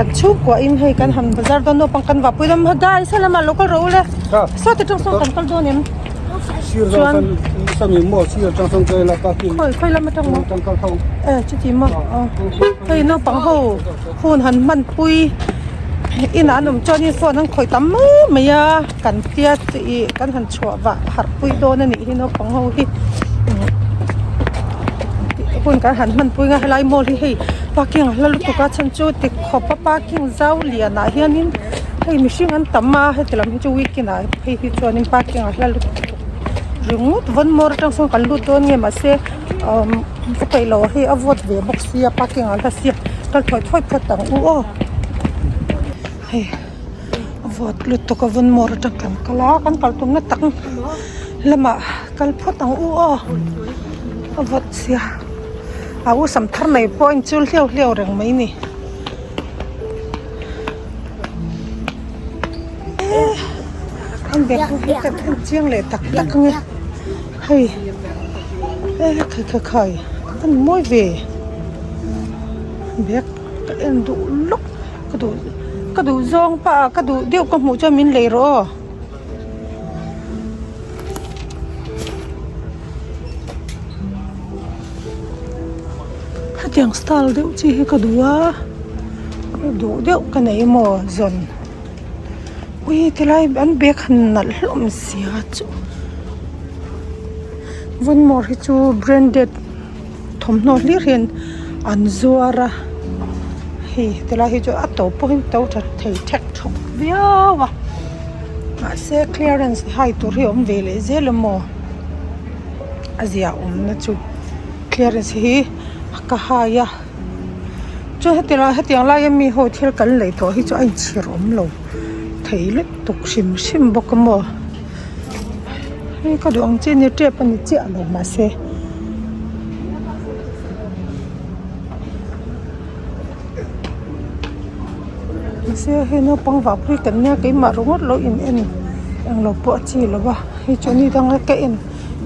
Kan chhungkua in hei kan han bazar dawn naupang kan vahpui dawn maw guys helamah lo kal rawh u le sawti tang sawn kan kal dawn em chuan khawi khawi lam atang maw e chuti maw aw hei naupang ho hun han hmanpui inah an awm chuanin phone an khawih tam mai mai a kan tia ih kan han chhuah vah harh pui dawn a nih hi naupang ho hi hun kan han hmanpui ang a helai mall hi hei parking a hla lutuk a chhan chu ti khawp a parking zau lian ah hianin hei mihring an tam a heti lam hi chu weekend ah phei hi chuanin parking a hla lutuk ringawt vawn hmawr atang sawn kan lut dawn nge mahse umm ka peih loh hei a vawt ve bawk sia parking a hla sia kal thawi thawi phawt ang u aw hei. A vawt lutuk a vawn mawr atang kan kal a kan kal tumna tak lamah kal phawt ang u aw a vawt sia a u sam thar mai pawh a inchul hliau hliau reng mai ni an bag ho hi kan en chiang leh tak tak ang e hei e khai khai khai an mawi ve bag ka en duh lawk. Ka duh ka duh zawng pah a ka duh deuh ka hmuh chuan min lei rawh aw. Hetiang style deuh chi hi ka duh a ka duh deuh ka nei maw zawn ui tilai an bag han nalh hlawm sia chu vawnmawr hi chu branded. Thawmhnaw hlir hian an zuar a hei tilai hi chu a to pawh hi to tha thei thek thawk viau a mahse clearance hai tur hi a awm ve leh zel a maw a zia awmna chu clearance hi ka hai a chuan heti lai hetiang laia mi ho thil kan lei tawh hi chu a inchhir awm lo thei lutuk hrim hrim bawk a maw. Hei ka duh ang chi ni tep a ni chiah lo mahse mahse hei naupang vahpui kan nia keimah ringawt lo in en englo pawh a chi lo va hei chu ni danga ka en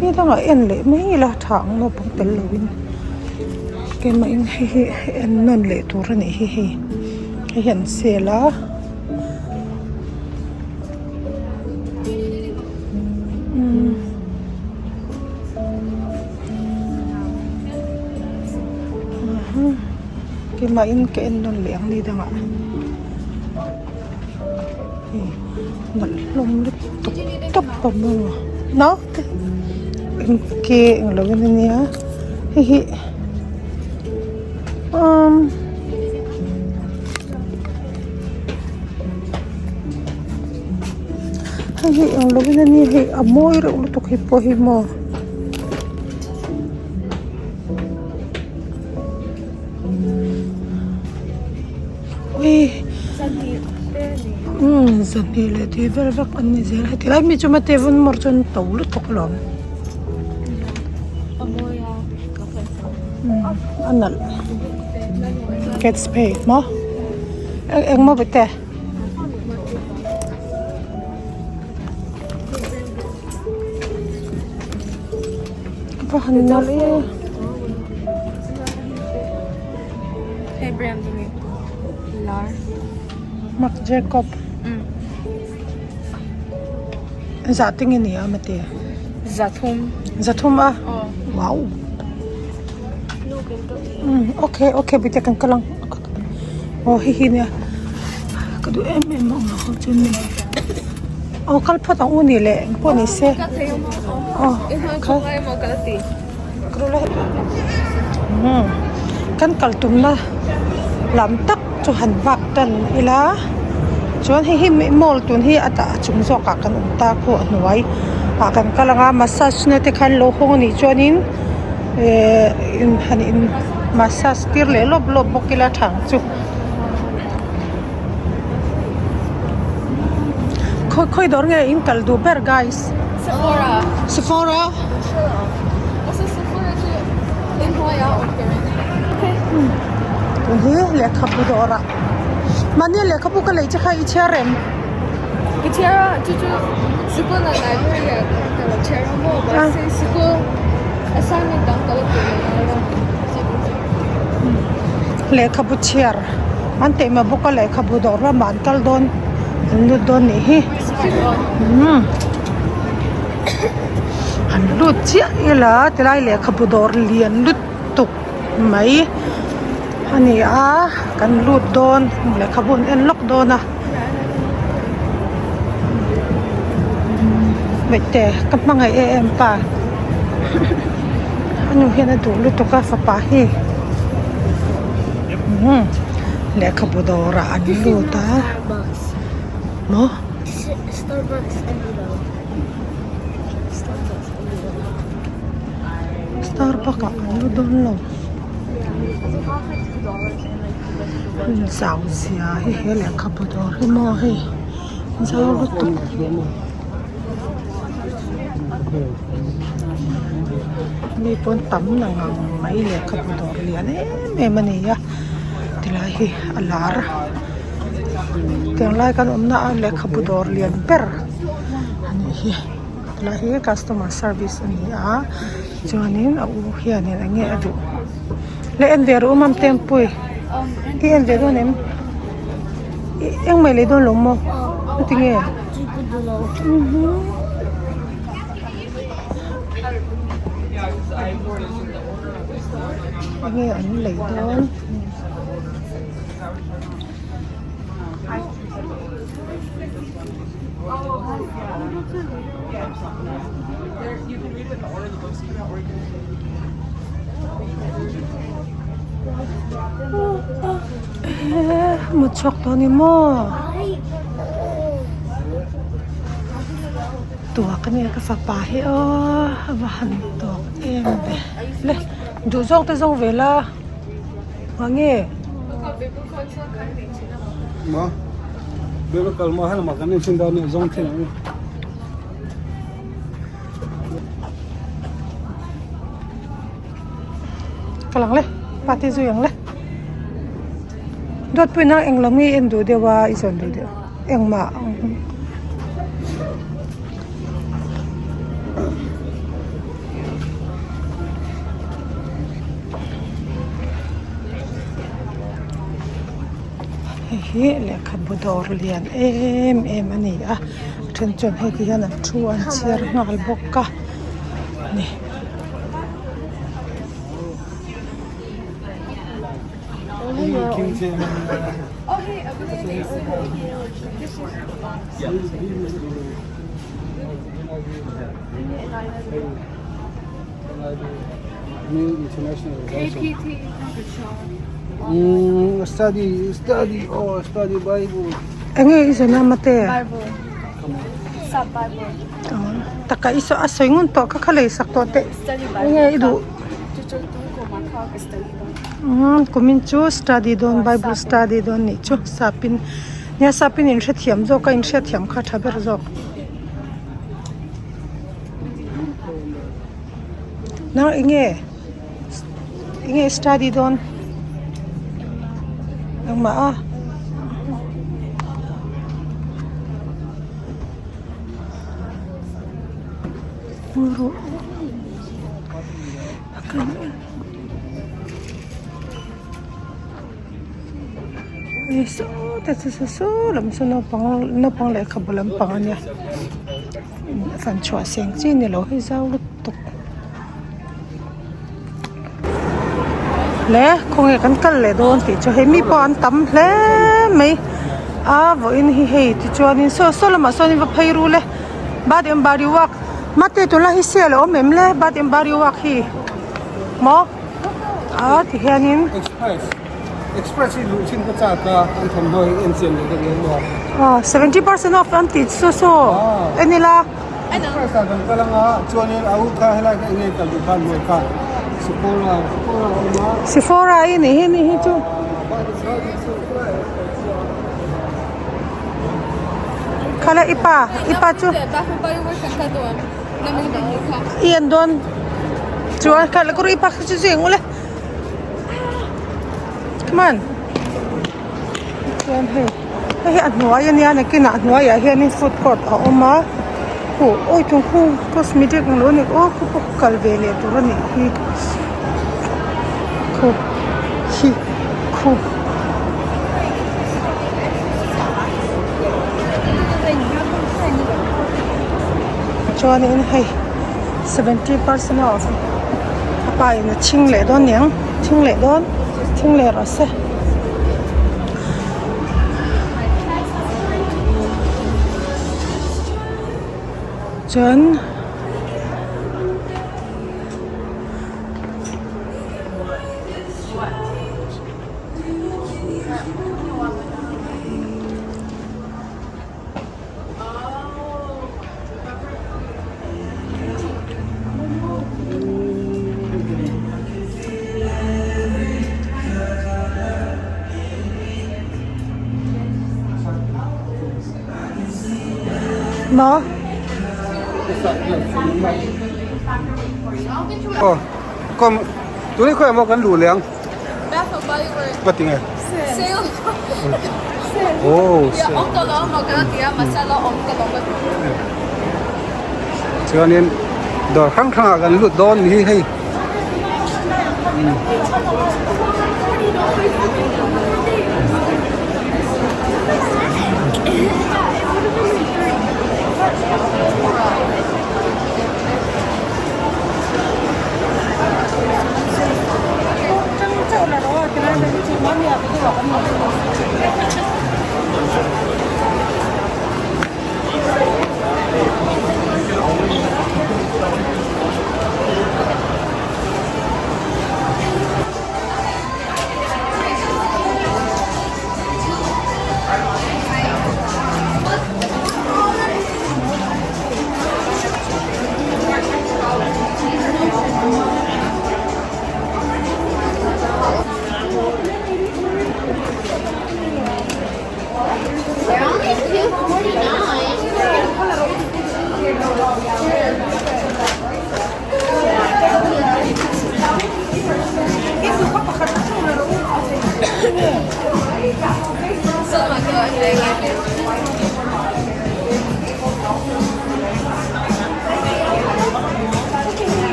ni dangah en leh mai ila tha ang naupang tel lovin keimah in hei hi en nawn leh tur a nih hi hei hei hi an sale a. Keimah in ka en nawn leh ang ni dangah hei nalh hlawm lutuk tawp a maw naute engke englo in ania hei hi umm. Hei hi eng lo in ania hei a mawi reuh lutuk hei pawh hi maw. Ui umm zahnih leh tih vel vek an ni zel heti lai mi chu mate vun mawr chuan to lutuk alawm a nalh gets paid maw engmaw bete. Va han nalh e. Hei brand a ni lar. Marc Jacob. Zah te nge ni a mate? Zathum. Zathum a? Wow. Okay okay bute kan kal ang. Aw hei hi nia ka duh em em a awm lo ho chuan mi aw kal phawt ang u ni leh eng pawh ni se aw kal kan kal tumna lam tak chu han vak tan ila chuan hei hi mall tun hi a tah a chung zawk ah kan awm ta khu a hnuai ah kan kal ang a massage na te khan lo hawng a nih chuanin ehh han in massage tir leh lawp lawp bawk ila thang chu khawi khawi dawr nge in kal duh ber guys Sephora Sephora tun hi lehkhabu dawrah mahni lehkhabu ka lei che kha i chhiar em i chhiar a chu chu sikul ah library ah ka lo chhiar a maw mahse sikul assignment dang ka la tih leh ngai a. Lehkhabu chhiar. An taima bawk a lehkhabu dawr lamah an kal dawn an lut dawn nih hi umm an lut chiah ila tilai lehkhabu dawr lian lutuk mai a ni a kan lut dawn lehkhabu an en lawk dawn a mite ka hmangaih em em pa a nu hian a duh lutuk a fapa hi umm lehkhabu dawrah an lut a maw. Starbucks ah an lut dawn lo hmun zau zia hi he lehkhabu dawr hi maw hei zau lutuk. Mi pawn tam na ngang mai lehkhabu dawr lian em em a ni a tilai hi a lar tiang lai kan awmna a lehkhabu dawr lian ber a nih hi tilai hi customer service a ni a chuanin a u hianin eng nge a duh le en ve rawh u mam tempui i en ve dawn em engmah i lei dawn lo maw engtin nge. Enge an lei dawn mut chhuak tawh a ni maw. Tuak ania ka fapa hi aw a va han tuak em ve le duh zawk te zawng ve la eng nge. Ka lang le party zui ang le Dawtpuina englo nge en duh deuh a i zawn duh deuh engmah. Hei hi lehkhabu dawr lian em em a ni a a then chuan hei ti hian an thu an chhiar nghal bawk a ni. Enge i zawn a mate? Taka i saw a sawi ngun tawh kha kha lei sak tawh teh enge i duh? Umm kumin chu study dawn bible study dawn nih chu sapin nia sapin in hrethiam zawk a in hriatthiam kha tha ber zawk nang enge enge study dawn engmah a. Hei sawtah chu saw saw lam saw naupang naupang lehkhabu lampang a nia fan chhuah seng chi a ni lo hei zau lutuk le khawnge kan kal leh dawn tih chu hei mi pawh an tam hle mai a vawiin hi hei tichuanin saw saw lamah sawn va phei rul e bath and body work mate tunlai hi sale a awm em le bath and body work hi maw a ti hianin aw 70% off an tih chu saw en ila. Sephora hi ni hi ni hi chu. Khala i pa i pa chu i en dawn chuan khala kawr i pa kha chu zui ang ule come on chuan hei hei hi a hnuai ania nakinah a hnuaiah hianin food court a awm a huh awi tung khu cosmetic ang lo a ni aw khu pawh kal ve leh tur a nih hi khu hi khu. Chuanin hei 70% off a pa in a chhing leh dawn niang chhing leh dawn chhing leh rawh se. Chuan. Maw? Aw kawm tuni khawiah maw kan luh leh ang ka ti nge aw chuanin dawr hrang hrang ah kan lut dawn ni hi hei.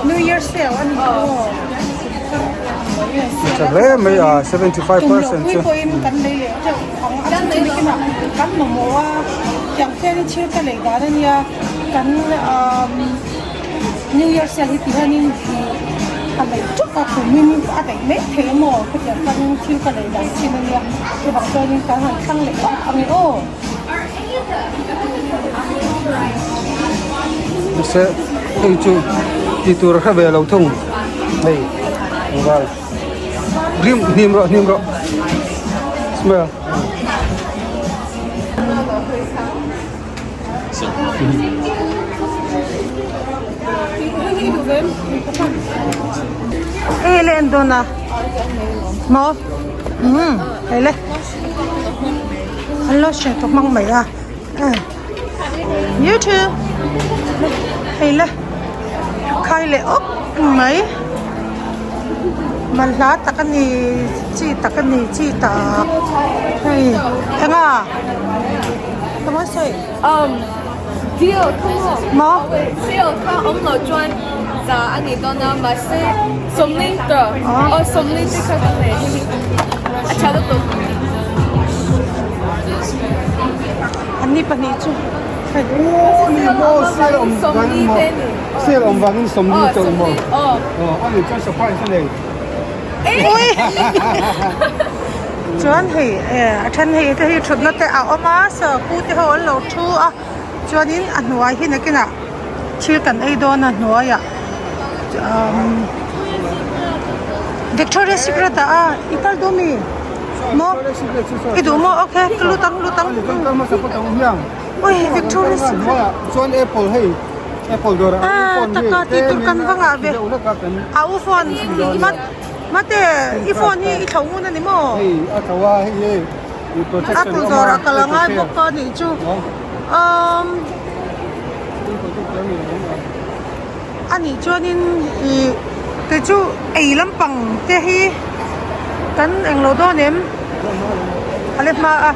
New Year sale a ni maw? Tha hle mai a 75% chu. Pawhin kan lei leh teuh ang a chu chu nikinah kan mamawh a tiang hian thil ka lei dan a nia kan New Year sale hi ti hianin a lei teuh a kumin a daih mai thei a maw hetiang khan thil ka lei dan thin a nia chuvang chuanin kan han thlang leh vak ang e aw. Mahse hei chu tih tur a hre ve lo thung hei tlangval rim hnim rawh hnim rawh smell. Hei le en dawn a maw umm hei le. An lo hre tawh hmang mai a you too hei le khai leh awk mai man hla tak a ni chi tak a ni chi tak hei eng a ka mawi sawi um deal come on maw sale kha awm loh chuan za a ni dawn a mahse sawmli te aw sawmli te kha ka nei a tha lutuk. Anni pahnih chu hei Aw ni maw sale awm vangin maw sale awm vangin sawmli te awm maw aw a nih chuan surprise a nei. Ui chuan hei a then hei te hi thutna te a awm a saw pu te ho an lo thu a chuanin a hnuai hi nakinah thil kan ei dawn a hnuaiah umm Victoria Secret ah a i kal duh mi maw i duh maw okay ka lut ang lut ang ui Victoria Secret ah taka tih tur kan va ngah ve a u phone mate i phone hi i thlo ngun a ni maw apple dawrah kal a ngai bawk a nih chu umm a nih chuanin ih kei chu ei lampang te hi kan englo dawn em a le hma a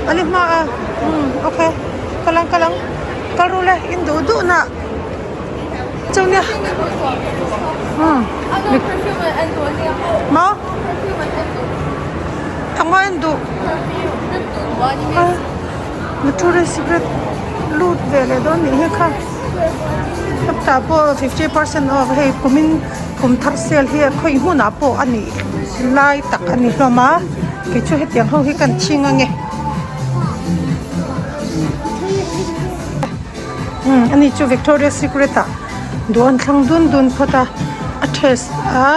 a le hma a umm okay. Kal ang kal ang kal ru le in duh duh na chu nia umm maw engmaw en duh Victoria Secret lut ve leh dawn nih hi kha hetah pawh 50% off hei kumin kum thar sale hi khawi hmunah pawh a nih lai tak a ni hlawm a kei chu hetiang ho hi kan chhing ange umm ani chu Victoria Secret ah duh an thlang dun dun phawt a a test a.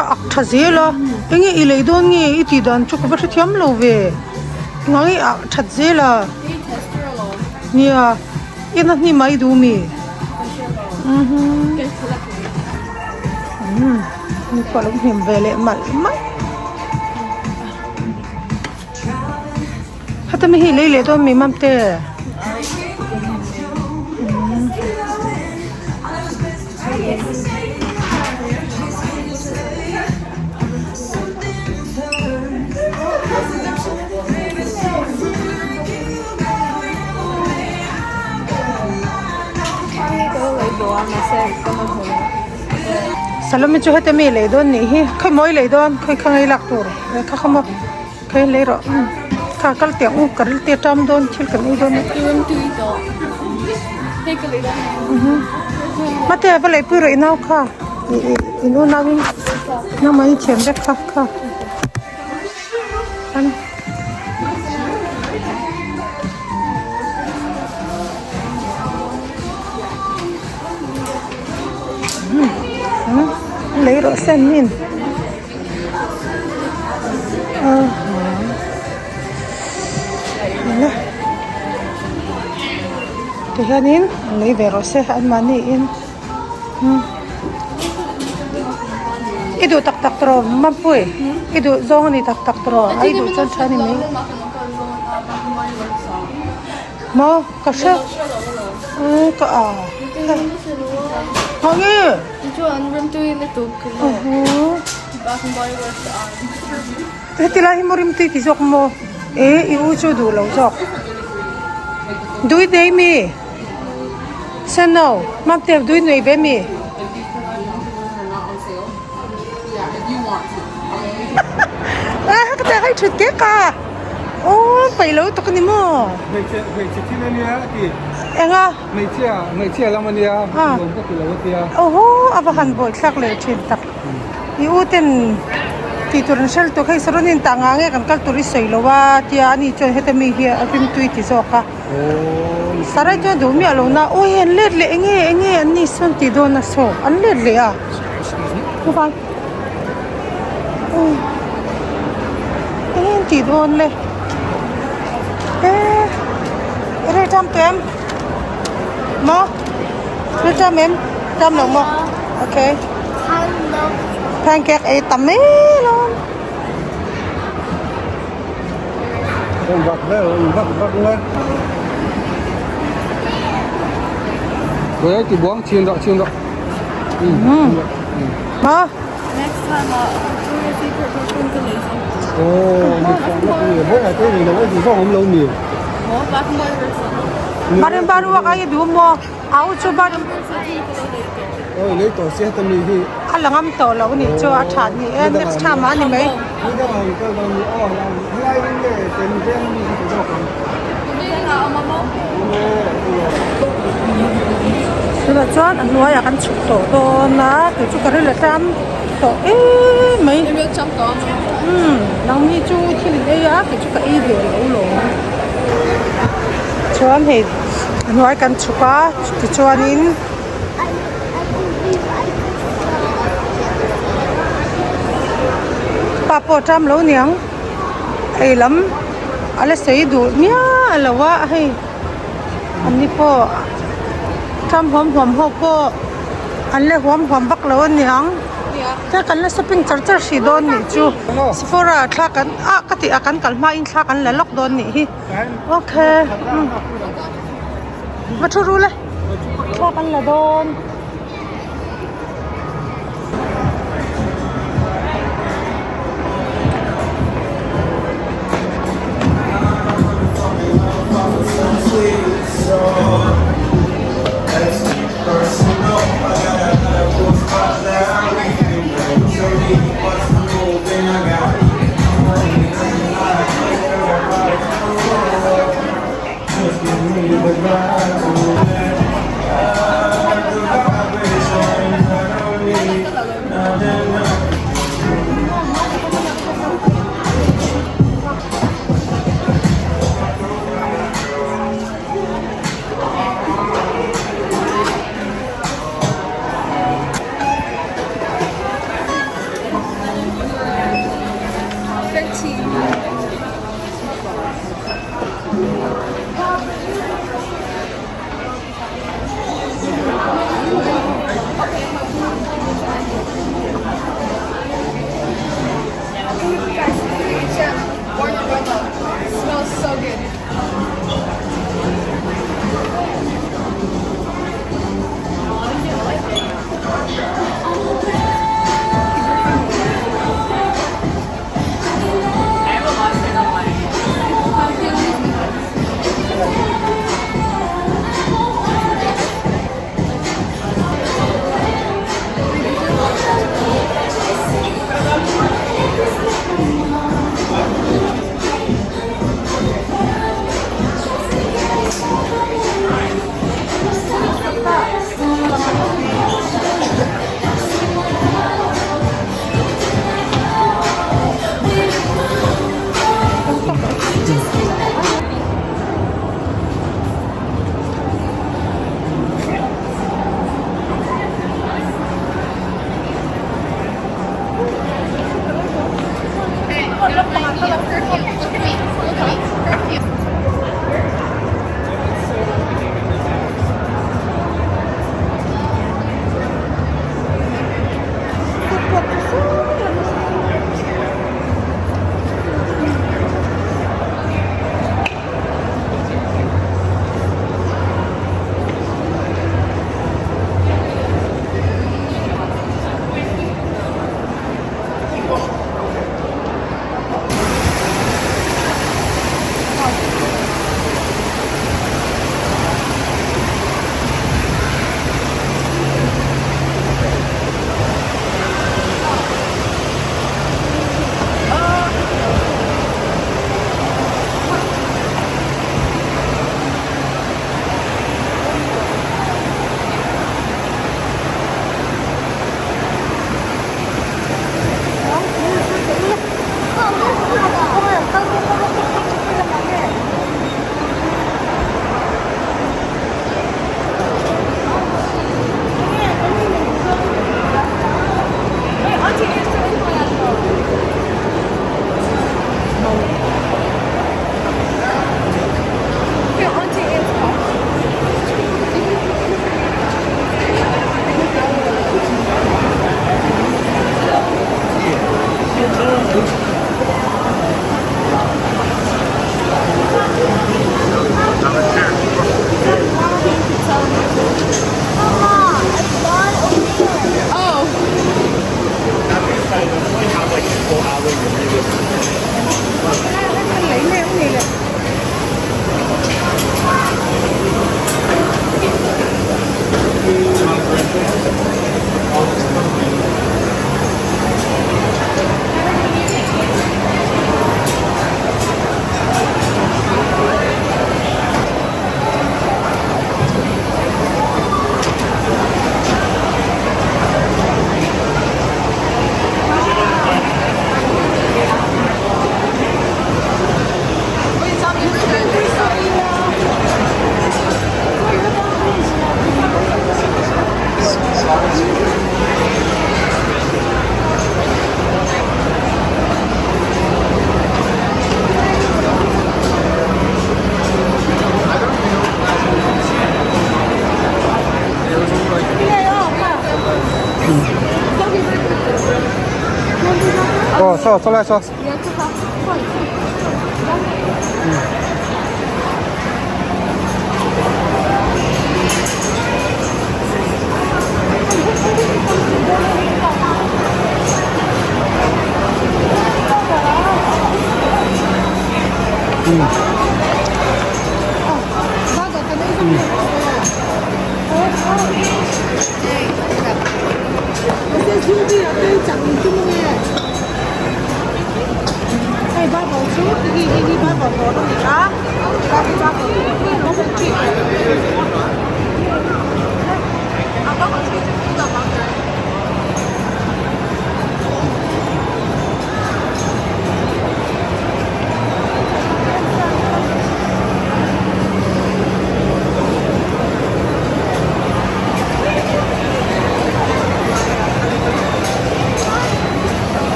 A ak tha zel a enge i lei dawn nge i tih dan chu ka va hrethiam lo ve engah nge ah that zel a nia en a hnim mai duh mi umm ni pawh a lo hnim ve leh malh malh heta mi hi lei leh dawn mi mamte. Salome chu heti mi lei dawn nih hi khawi mawi lei dawn khawi kha ngei lak tur kha kha maw khawi lei rawh kha kal teh ang u ka ril te tam dawn thil kan ei dawn mate va lei pui rawh i nau kha in unau in nangmah in thiam vek kha kha. Lei rawh sen in tihianin lei ve rawh se anmahni in. I duh tak tak tawh Mampui i duh zawng a ni tak tak tawh a i duh chuan tha a ni mai maw ka hre ka a hang e heti lai hi maw rimtui ti zawk maw e i u chu duh lo zawk duh i nei mi. Seno, Mamte dui nui ve mi? Ka te hai thut ke ka. Oh, pai lo tak ni mo. Hmeichhe thil ania a ti. Enga? Hmeichhia, hmeichhia lam ania. Nuam ka ti lo a tia. Oho, a va han bawi thlak leh thin tak. I u ten tih tur an hrel tuk hei sarunin tah nga nge kan kal tur i sawi lo a tia ani chuan heta mi hi a rimtui ti zawk a. Sarai chuan duh miah lo na awi an let leh enge enge an ni sawn tih dawn a saw an let leh a chuan awi enge an tih dawn le eh rei tam tawh em maw rei tam em tam lo maw okay pancake ei tam mai alawm. Vak vel vak vak nge. Ui ti buang chin rawh chin rawh. Ma. Next time ah Victoria's Secret perfume ka lei zawk. Oh, mi chuang na ni bo ai te ni lo ai zawng om lo ni. Mo Bath and Body Works. Barin baru wak ai du mo. Au chu barin. Oi lei to se ta mi hi. A la ngam tawh lo nih chu a that ni e next time ah a ni mai. Tunah chuan a hnuaiah kan chhuk tawh dawn a kei chu ka ril a tam tawh em mai umm nangni chu thil in ei a kei chu ka ei ve lo lawm chuan hei a hnuai kan chhuk a tichuanin. Pa pawh ṭam lo niang ei lam a la sawi duh miah lo a hei an ni pawh ṭam huam huam ho pawh an la huam huam vak lo a niang tia kan la shopping char char hrih dawn nih chu sephora thla kan ah ka tih ah kan kal hma in thla kan la lawk dawn nih hi okay va thu ru le. Thla kan la dawn. Saw saw lai saw.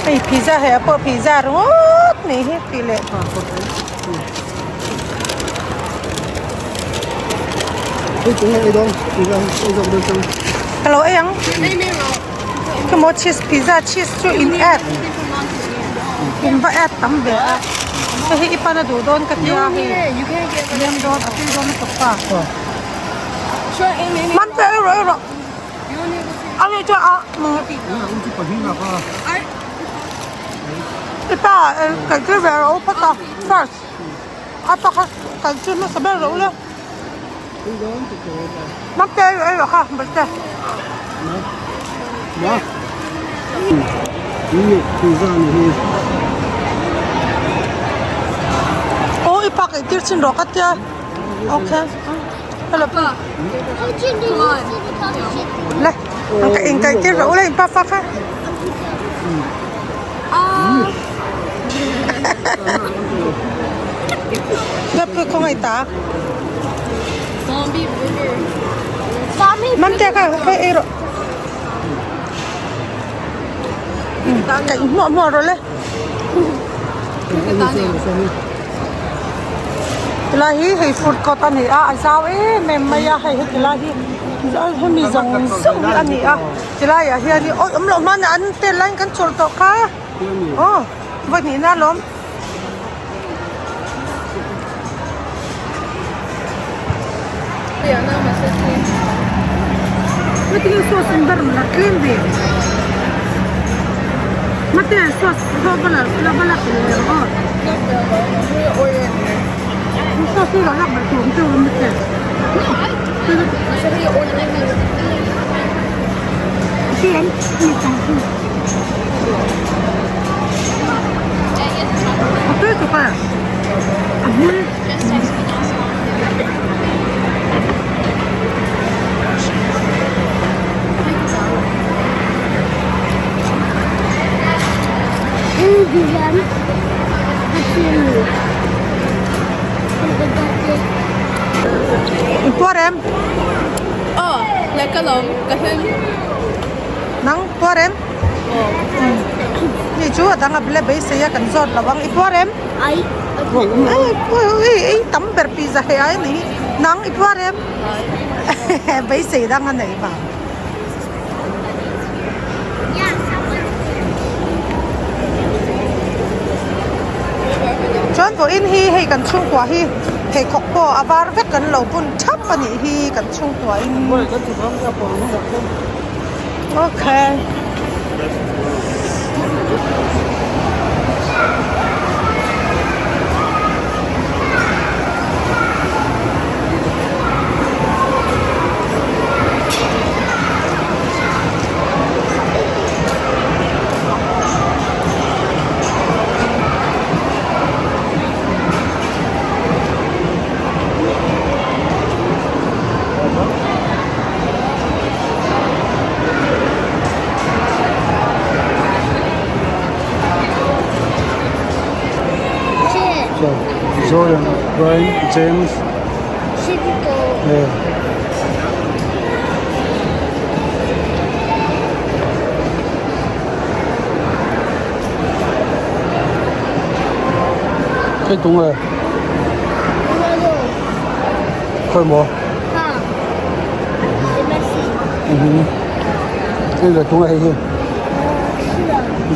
Hei pizza hei a pawh pizza ringawt mai hi tih leh Ka lo ei ang Khemaw cheese pizza cheese chu in add in va add tam ve a hei hi i pan a duh dawn ka tia hei lem dawn a tui dawn lutuk pa man te ei rawh ei rawh a ni chuan a I pa kan thil ve rawh u phawt a first a pa kha kan thil hmasa ber rawh u le Mate ei rawh ei rawh kha Balte. Aw i pa ka intir chin rawh ka tia okay hello pa le an ka inkaih tir rawh u le in pa fa kha. Mante kha hei ei rawh kaih hmuah hmuah rawh le tilai hi hei food court a ni a a zau em em mai a hei heti lai hi hemi zawng zawng hi a ni a. Tilai ah hian awi awm loh hman ah an tel laiin kan chawlh tawh kha aw vawi hnih na alawm. Heti sauce in ber la tlem ve mate sauce ho va la va la pel leh rawh aw sauce hi lo lak belh tur awm teuh lo mate. Puar em? Aw, leh ka lawm, ka hlim. Nang puar em? Aw. Ni chu a dang a bula beisei a kan zawt lo ang. I puar em? Ai. Ei, ei tam ber pizza hei ai ni. Nang i puar em? Ai. Beisei dang a nei vang. Chuan vawiin hi hei kan chhungkua hi pheikhawk pawh a var vek kan lo bun thap a nih hi kan chhungkua in okay. Jordan, Brian, James. Hei tung e. Khawi maw? Hei le tunge hei hi?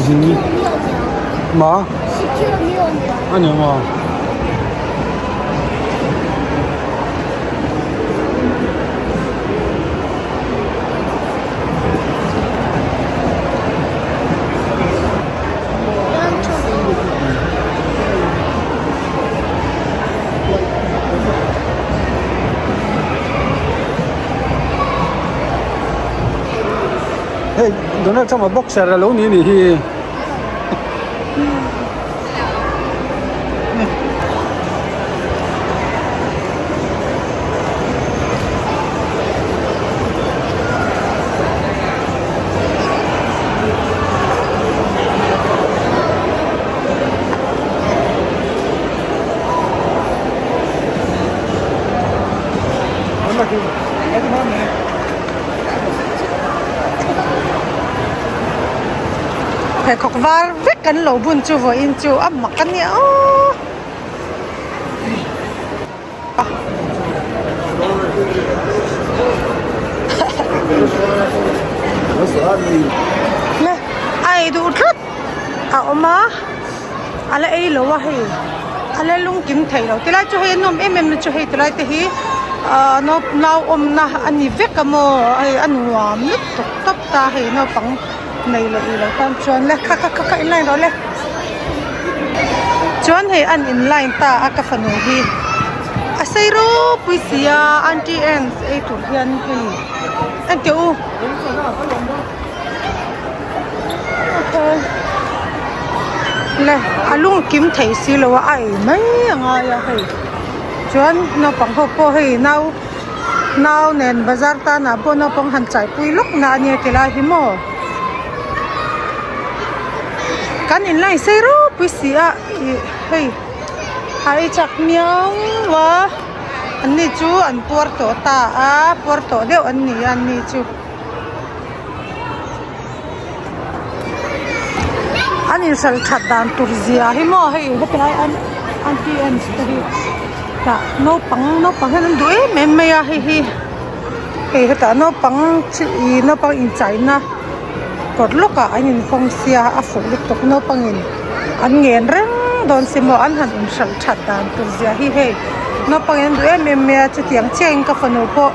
Zin ma? A ni maw? Hei Donald Trump a boxer a lo ni anih hi. Pheikhawk var vek kan lo bun chu vawiin chu a mak a nia aw. Le a ei duh tlat a awm a a la ei lo a hei a la lungkim thei lo tilai chu hei a nawm em em na chu hei tilai te hi ahh nau nau awmna a ni vek a maw hei a nuam lutuk tawp ta hei naupang nei leh ilo tan chuan le kha kha kha in line rawh le chuan hei an in line ta a ka fanu hi a sei ropui si a aunty anne's ei tur hian hei en teh u le a lung kim thei si lo a a ei mai a ngai a hei chuan naupang ho pawh hei nau nau nen bazar tan ah pawh naupang han chaipui lawk na ania ti lai hi maw kan in line sei ropui si a ih hei a ei chak miau a an ni chu an puar tawh ta a puar tawh deuh an ni a an ni chu. An inhralh that dan tur zia hi maw hei heti lai an aunty anne's te hi tah naupang naupang hian an duh em em mai a hei hi hei hetah naupang thil ih naupang inchaina kawt lawkah an inhawng sia a fuh lutuk naupangin an ngen reng dawn si maw an han inhralh that dan tur zia hi hei naupangin an duh em em mai a chutiang chiahin ka fanu pawh.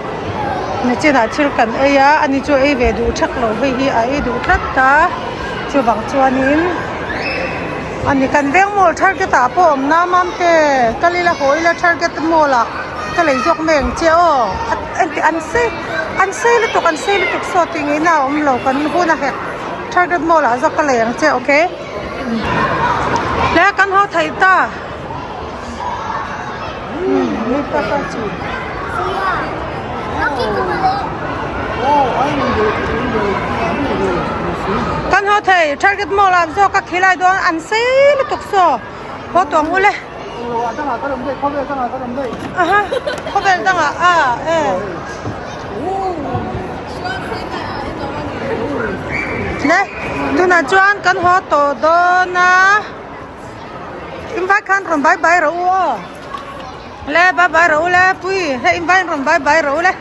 Nichinah thil kan ei a ani chu ei ve duh thak lo hei hi a ei duh tlat a chuvang chuanin ani kan veng mall target ah pawh awm na mam te kal ila haw ila target mall ah ka lei zawk mai ang che aw engti an sei an sei lutuk an sei lutuk saw tih ngaihna a awm lo kan hun a hek target mall ah zawk ka lei ang che okay le kan haw theih ta. Kan haw thei target mall ah zawk a khilai dawn an sei lutuk saw haw tawng ule aha khawvel dangah a e le tunah chuan kan haw tawh dawn a. Invai khan rawn bye bye rawh u aw le bye bye rawh u le pui hei invai in rawn bye bye rawh u le.